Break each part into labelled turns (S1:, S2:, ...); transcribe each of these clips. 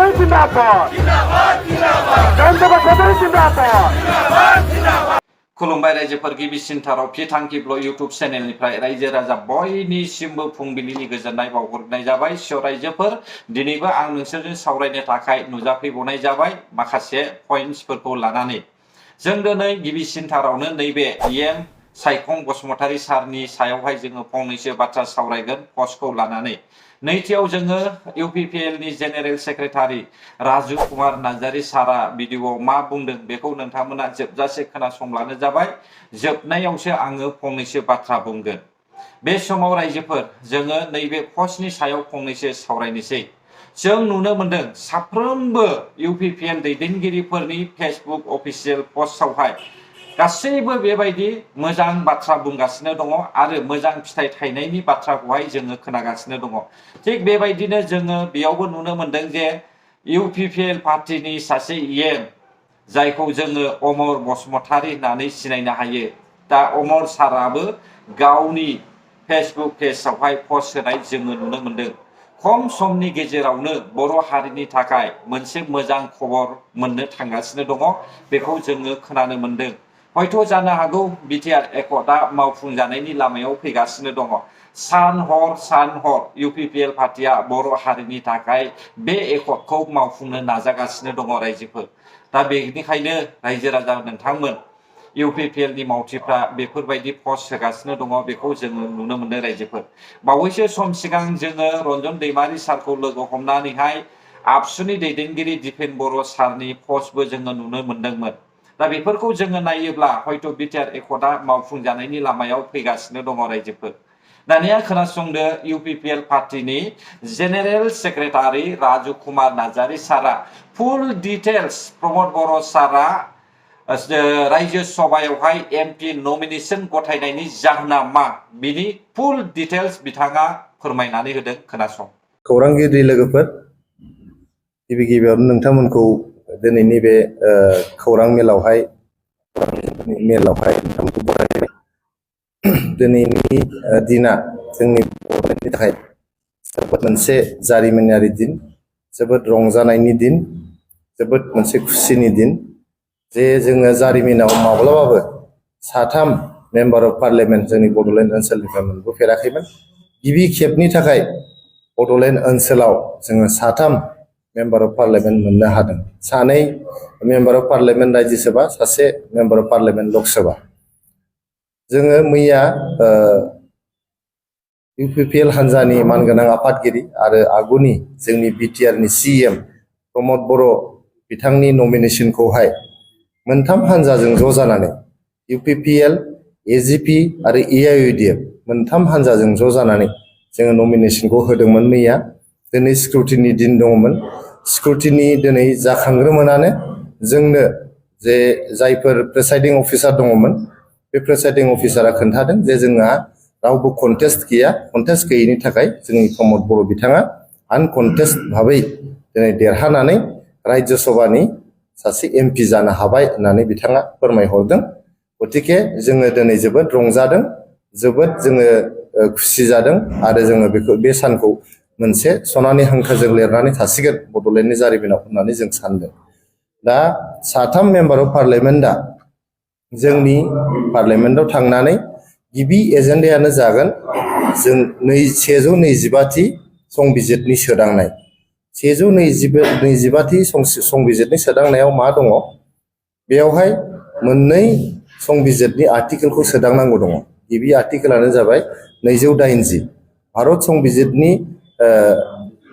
S1: Basadari Zindabad Ganda Basadari Zindabad
S2: खुलुमबाय रायजोफोर गिबिसिनथाराव फिथांखिब्ल इउट्यूब चेनेलनिफ्राय रायजो राजा बयनिसिमबो फुंबिलिनि गोजोननाय बावहरनाय जाबाय। सो रायजोफोर दिनैबो आं नोंसोरजों सावरायनो थाखाय नुजाफैबावनाय जाबाय माखासे पइन्ट्सफोरखौ लानानै। जों दिनै गिबिसिनथारावनो नैबे एम सायखं बसुमतारी सारनि सायावहाय जोङो फंनैसो बाथ्रा सावरायगोन पस्टखौ लानानै। नैथियाव जोङो इउपिपिएल नि जेनेरेल सेक्रेटारि राजु कुमार नार्जारी सारा भिडिअआव मा बुंदों बेखौ नोंथांमोना जोबजासे खोनासंब्लानो जाबाय। जोबनायावसो आङो फंनैसो बाथ्रा बुंगोन। बे समाव रायजोफोर जोङो नैबे पस्टनि सायाव फंनैसो सावरायनोसै। जों नुनो मोनदों साफ्रोमबो इउपिपिएल दैदेनगिरिफोरनि फेसबुक अफिसियेल पस्टआवहाय गासैबो बेबायदि मोजां बाथ्रा बुंगासिनो दङ आरो मोजां फिथाइ थायनायनि बाथ्राखौहाय जोङो खोनागासिनो दङ। थिग बेबायदिनो जोङो बेयावबो नुनो मोनदों जे इउपिपिएल पार्टीनि सासे एम जायखौ जोङो अमर बसुमतारी होननानै सिनायनो हायो। दा अमर साराबो गावनि फेसबुक पेजआवहाय पस्ट होनाय जोङो नुनो मोनदों। खम समनि गेजेरावनो बर' हारिनि थाखाय मोनसे मोजां खबर मोननो थांगासिनो दङ बेखौ जोङो खोनानो मोनदों। हयथ' जानो हागौ बिटिआर एकर्डआ मावफुंजानायनि लामायाव फैगासिनो दङ। सान हर इउपिपिएल पार्टीया बर' हारिनि थाखाय बे एकर्डखौ मावफुंनो नाजागासिनो दङ रायजोफोर। दा बेनिखायनो रायजो राजा नोंथांमोन इउपिपिएल नि मावथिफ्रा बेफोरबायदि पस्ट होगासिनो दङ बेखौ जोङो नुनो मोनदों रायजोफोर। बावैसो सम सिगां जोङो रन्जन दैमारी सारखौ लोगो हमनानैहाय आबसुनि दैदेनगिरि दिपेन बर' सारनि पस्टबो जोङो नुनो मोनदोंमोन। दा बेफोरखौ जोङो नायोब्ला हयथ' बिटिआर एकर्डआ मावफुंजानायनि लामायाव फैगासिनो दङ रायजोफोर। दानिया खोनासंदो इउपिपिएल पार्टीनि जेनेरेल सेक्रेटारि राजु कुमार नार्जारी सारा फुल डिटेल्स प्रमद बर' सारा रायजो सभायावहाय एमपि नमिनेशन गथायनायनि जाहोना मा बिनि फुल डिटेल्स बिथाङा फोरमायनानै होदों। खोनासं।
S3: खौरांगिरि लोगोफोर, गिबियावनो नोंथांमोनखौ दिनैनि बे खौरां मेलावहाय नोंथांमोनखौ बरायबाय। दिनैनि दिना जोंनि बर'नि थाखाय जोबोद मोनसे जारिमिनारि दिन, जोबोद रंजानायनि दिन, जोबोद मोनसे खुसिनि दिन जे जोङो जारिमिनाव माब्लाबाबो साथाम मेम्बार अफ पार्लियामेन्ट जोंनि बड'लेण्ड ओनसोलनिफ्राय मोनबोफेराखैमोन। गिबि खेबनि थाखाय बड'लेण्ड ओनसोलाव जोङो साथाम मेम्बार अफ पार्लियामेन्ट मोननो हादों। सानै मेम्बार अफ पार्लियामेन्ट रायजोसभा, सासे मेम्बार अफ पार्लियामेन्ट लकसभा। जोङो मैया इउपिपिएल हान्जानि मानगोनां आफादगिरि आरो आगुनि जोंनि बिटिआरनि सिएम प्रमद बर' बिथांनि नमिनेशनखौहाय मोनथाम हान्जाजों ज' जानानै इउपिपिएल, एजिपि आरो एआइइउडिएफ मोनथाम हान्जाजों ज' जानानै जोङो नमिनेशनखौ होदोंमोन मैया। दिनै स्क्रुटिनि दिन दङमोन। स्क्रुटिनि दिनै जाखांग्रोमोनानो जोंनो जे जायफोर प्रिसाइडिं अफिसार दङमोन बे प्रिसाइडिं अफिसारा खोन्थादों जे जोंहा रावबो कन्टेस्ट गैया। कन्टेस्ट गैयैनि थाखाय जोंनि प्रमद बर' बिथाङा आनकन्टेस्ट भाबै दिनै देरहानानै रायजो सभानि सासे एमपि जानो हाबाय होननानै बिथाङा फोरमायहरदों। गतिके जोङो दिनै जोबोद रंजादों, जोबोद जोङो खुसि जादों आरो जोङो बे सानखौ मोनसे सनानि हांखोजों लिरनानै थासिगोन बड'लेण्डनि जारिमिनाव होननानै जों सानदों। दा साथाम मेम्बार अफ पार्लियामेन्टआ जोंनि पार्लियामेन्टआव थांनानै गिबि एजेन्डायानो जागोन जों 125थि संबिजिरनि सोदांनाय। 125थि संबिजिरनि सोदांनायाव मा दङ? बेयावहाय मोननै संबिजिरनि आर्टिकेलखौ सोदांनांगौ दङ। गिबि आर्टिकेलानो जाबाय 280। भारत संबिजिरनि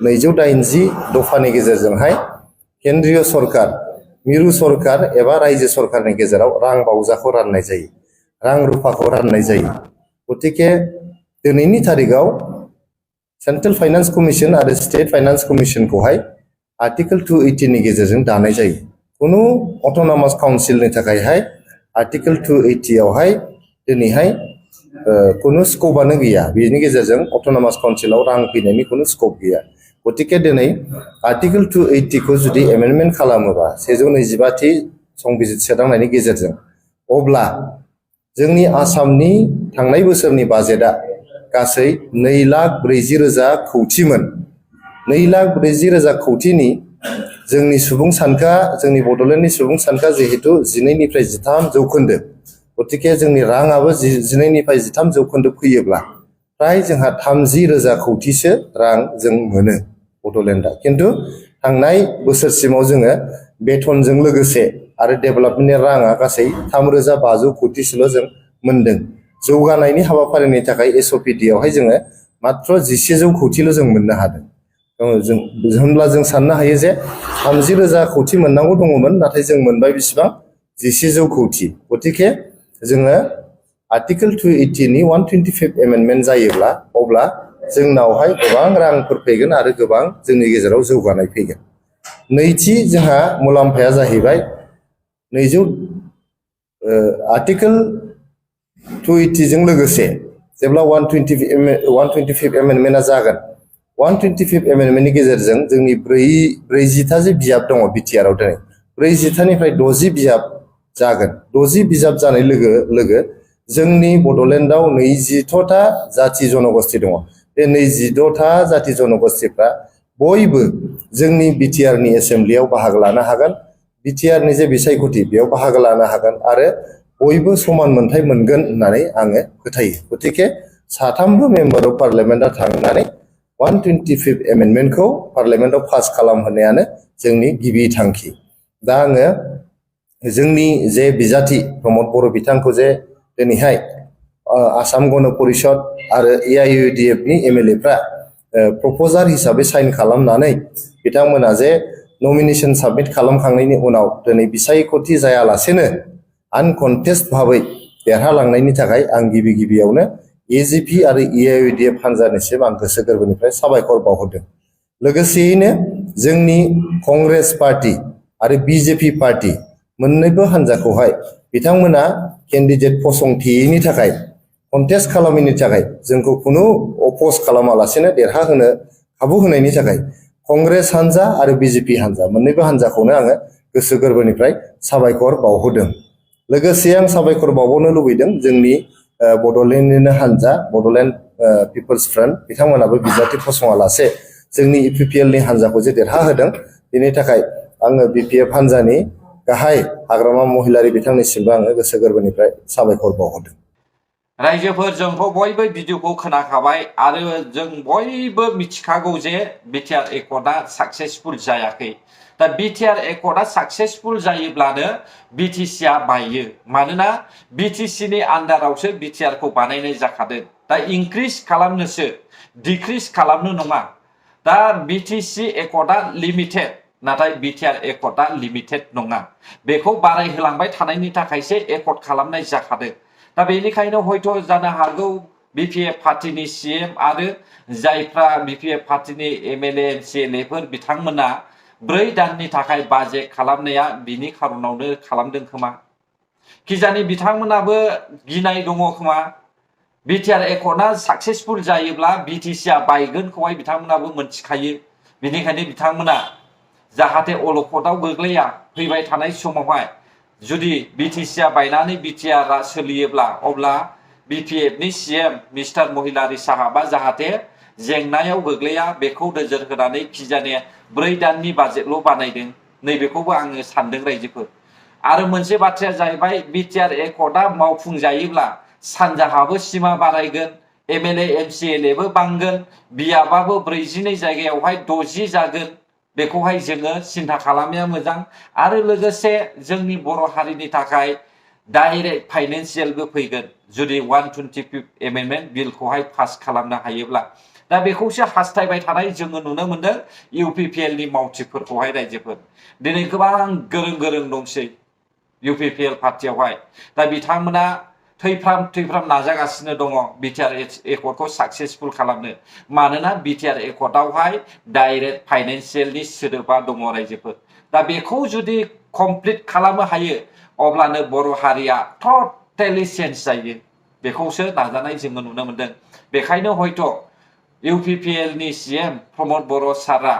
S3: 280 दफानि गेजेरजोंहाय केन्द्रीय सरकार, मिरु सरकार एबा रायजो सरकारनि गेजेराव रां बावजाखौ राननाय जायो, रां रुफाखौ राननाय जायो। गतिके दिनैनि थारिखआव सेन्ट्रेल फाइनान्स कमिसन आरो स्टेट फाइनान्स कमिसनखौहाय आर्टिकेल 280 नि गेजेरजों दानाय जायो। खुनु अट'नमास काउन्सिलनि थाखायहाय आर्टिकेल 280 आवहाय दिनैहाय खुनु स्क'पआनो गैया। बेनि गेजेरजों अट'नमास काउन्सिलाव रां फैनायनि खुनु स्क'प गैया। गतिके दिनै आर्टिकेल 280 खौ जुदि एमेन्डमेन्ट खालामोबा 125थि संबिजिर सोदांनायनि गेजेरजों, अब्ला जोंनि आसामनि थांनाय बोसोरनि बाजेटआ गासै 2,40,000 कौटिमोन। 2,40,000 कौटिनि जोंनि सुबुं सानखोआ जोंनि बड'लेण्डनि सुबुं सानखोआ जिहेतु 12निफ्राय 13 जौखोन्दो गतिके जोंनि राङाबो 12निफ्राय 13 जौखोन्दो फैयोब्ला फ्राय जोंहा 30,000 कौटिसो रां जों मोनो बड'लेण्डआ। खिन्थु थांनाय बोसोरसिमाव जोङो बेथनजों लोगोसे आरो डेभेलपमेन्टनि राङा गासै 3,500 कौटिसोल' जों मोनदों। जौगानायनि हाबाफारिनि थाखाय SOPD आवहाय जोङो मात्र 1,100 कौटिल' जों मोननो हादों। होनब्ला जों साननो हायो जे 30,000 कौटि मोननांगौ दङमोन, नाथाय जों मोनबाय बेसेबां 1,100 कौटि। गतिके जोङो आर्टिकेल 280 नि 125 एमेन्डमेन्ट जायोब्ला अब्ला जोंनावहाय गोबां रांफोर फैगोन आरो गोबां जोंनि गेजेराव जौगानाय फैगोन। नैथि जोंहा मुलाम्फाया जाहैबाय आर्टिकेल 280 जों लोगोसे जेब्ला 125 एमेन्डमेन्टआ जागोन, 125 एमेन्डमेन्टनि गेजेरजों जोंनि 40 जे बिजाब दङ बिटिआरआव दिनै 40निफ्राय 60 बिजाब जागोन। 60 बिजाब जानाय लोगो लोगो जोंनि बड'लेण्डआव 22टा जाति जनगोष्ठी दङ। बे 22टा जाति जनगोष्ठीफ्रा बयबो जोंनि बिटिआरनि एसेम्ब्लियाव बाहागो लानो हागोन, बिटिआरनि जे बिसायख'थि बेयाव बाहागो लानो हागोन आरो बयबो समान मोनथाय मोनगोन होननानै आङो फोथायो। गतिके साथामबो मेम्बार अफ पार्लियामेन्टआ थांनानै 125 एमेन्डमेन्टखौ पार्लियामेन्टआव पास खालामहोनायानो जोंनि गिबि थांखि। दा आङो जोंनि जे बिजाथि प्रमद बर' बिथांखौ जे दिनैहाय आसाम गण परिषद आरो AIUDF नि MLA फ्रा प्रप'जार हिसाबै साइन खालामनानै बिथांमोना जे नमिनेशन साबमिट खालामखांनायनि उनाव दिनै बिसायख'थि जायालासेनो आनकन्टेस्ट भाबै देरहालांनायनि थाखाय आं गिबि गिबियावनो AGP आरो AIUDF हान्जानिसिम आं गोसो गोरबोनिफ्राय साबायखर बावहरदों। लोगोसेयैनो जोंनि कंग्रेस पार्टी आरो BJP पार्टी मोन्नैबो हान्जाखौहाय बिथांमोना केन्डिडेट फसंथेयैनि थाखाय, कन्टेस्ट खालामैनि थाखाय, जोंखौ खुनु अपोज खालामालासेनो देरहाहोनो खाबु होनायनि थाखाय कंग्रेस हान्जा आरो BJP हान्जा मोन्नैबो हान्जाखौनो आङो गोसो गोरबोनिफ्राय साबायखर बावहरदों। लोगोसे आं साबायखर बावबावनो लुबैदों जोंनि बड'लेण्डनिनो हान्जा बड'लेण्ड पिपल्स फ्रन्ट बिथांमोनाबो बिजाथि फसङालासे जोंनि EPPL नि हान्जाखौ जे देरहाहोदों, बेनि थाखाय आङो BPF हान्जानि गाहाय हाग्रामा महिलारि बिथांनिसिमबो आङो गोसो गोरबोनिफ्राय साबायखर बावहरदों।
S2: रायजोफोर जोंथ' बयबो भिडिअखौ खोनाखाबाय आरो जों बयबो मिथिखागौ जे बिटिआर एकर्डआ साक्सेसफुल जायाखै। दा बिटिआर एकर्डआ साक्सेसफुल जायोब्लानो BTC-आ बायो, मानोना BTC-नि आन्डारावसो बिटिआरखौ बानायनाय जाखादों। दा इंक्रिज खालामनोसो, डिक्रिज खालामनो नङा। दा BTC एकर्डआ लिमिटेड, नाथाय बिटिआर एकर्डआ लिमिटेड नङा। बेखौ बारायहोलांबाय थानायनि थाखायसो एकर्ड खालामनाय जाखादों। दा बेनिखायनो हयथ' जानो हागौ BPF पार्टीनि CM आरो जायफ्रा BPF पार्टीनि MLA MCLA फोर बिथांमोना 4 दाननि थाखाय बाजेट खालामनाया बिनि खारनावनो खालामदों खोमा। किजानि बिथांमोनाबो गिनाय दङ खोमा। बिटिआर एकर्डआ साक्सेसफुल जायोब्ला BTC-आ बायगोनखौहाय बिथांमोनाबो मोनथिखायो। बेनिखायनो बिथांमोना जाहाथे अलखदाव गोग्लैया फैबाय थानाय समावहाय, जुदि BTC-आ बायनानै बिटिआरआ सोलियोब्ला अब्ला BPF-नि CM मिस्टार महिलारि साहाबा जाहाथे जेंनायाव गोग्लैया बेखौ नोजोर होनानै किजानि 4 दाननि बाजेटल' बानायदों, नैबेखौबो आङो सानदों रायजोफोर। आरो मोनसे बाथ्राया जाहैबाय बिटिआर एकर्डआ मावफुंजायोब्ला सानजाहाबो सिमा बारायगोन, MLA MCLA-बो बांगोन, बियाबाबो 42 जायगायावहाय 60 जागोन। बेखौहाय जोङो सिन्था खालामनाया मोजां। आरो लोगोसे जोंनि बर' हारिनि थाखाय डाइरेक्ट फाइनेन्सियेलबो फैगोन जुदि 125 एमेन्डमेन्ट बिलखौहाय पास खालामनो हायोब्ला। दा बेखौसो हास्थायबाय थानाय जोङो नुनो मोनदों UPPL-नि मावथिफोरखौहाय रायजोफोर। दिनै गोबां गोरों गोरों दंसै UPPL पार्टियावहाय। दा बिथांमोना थैफ्राम नाजागासिनो दङ बिटिआर एकर्डखौ साक्सेसफुल खालामनो। मानोना बिटिआर एकर्डआवहाय डाइरेक्ट फाइनेन्सियेलनि सोदोबा दङ रायजोफोर। दा बेखौ जुदि कमप्लिट खालामनो हायो अब्लानो बर' हारिया टटेलि चेन्ज जायो। बेखौसो नाजानाय जोङो नुनो मोनदों। बेखायनो हयथ' UPPL-नि CM प्रमद बर' सारआ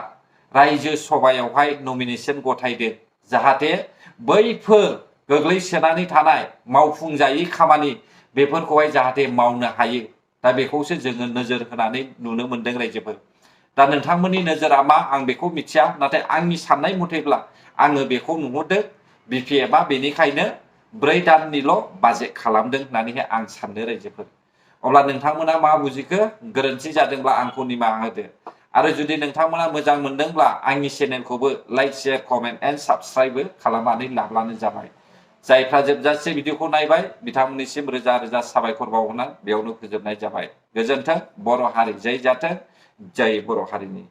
S2: रायजो सभायावहाय नमिनेशन गथायदों, जाहाथे बैफोर गोग्लैसोनानै थानाय मावफुंजायै खामानि बेफोरखौहाय जाहाथे मावनो हायो। दा बेखौसो जोङो नोजोर होनानै नुनो मोनदों रायजोफोर। दा नोंथांमोननि नोजोरा मा आं बेखौ मिथिया नाथाय आंनि साननाय मथेब्ला आङो बेखौ नुहुरदों BPFआ बेनिखायनो 4 दाननिल' बाजेट खालामदों होननानैहाय आं साननो रायजोफोर अब्ला नोंथांमोना मा बुजिखो गोरोन्थि जादोंब्ला आंखौ निमाहा होदो आरो जुदि नोंथांमोना मोजां मोनदोंब्ला आंनि चेनेलखौबो लाइक शेयार कमेन्ट एन्ड साबस्क्राइबबो खालामनानै लाब्लानो जाबाय जायफ्रा जोबजासे भिडिअखौ नायबाय बिथांमोननिसिम रोजा रोजा साबायखर बावहरना बेयावनो फोजोबनाय जाबाय गोजोन्थों बर' हारि जय जाथों जय बर' हारिनि